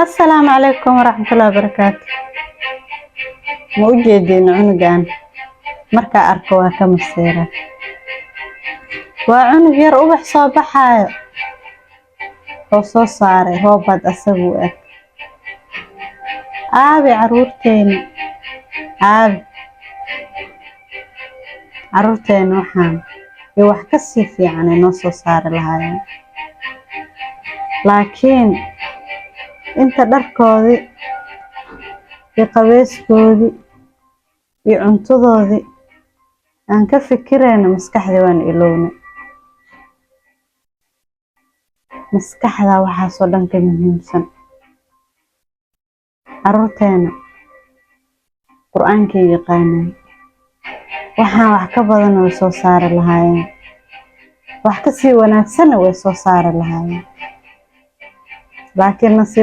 Assalaamu calaykum waraxmatullaahi wabarakaatu. Ma u jeediin cunugan? Markaa arko waa ka maseera. Waa cunug yar, ubax soo baxaayo oo soo saaray roobad asagu u eg. Aabi caruurteeni, aabi caruurteeni, waxaan iyo wax ka sii fiican ay noo soo saari lahaayeen, laakiin inta dharkoodii iyo qabeyskoodii iyo cuntadoodii aan ka fikirayno, maskaxdii waan ilownay. Maskaxda waxaasoo dhan ka muhiimsan. Caruurteena Qur-aankay yaqaanaan, waxaan wax ka badan way soo saari lahaayeen, wax kasii wanaagsanna way soo saari lahaayeen, laakiin nasiib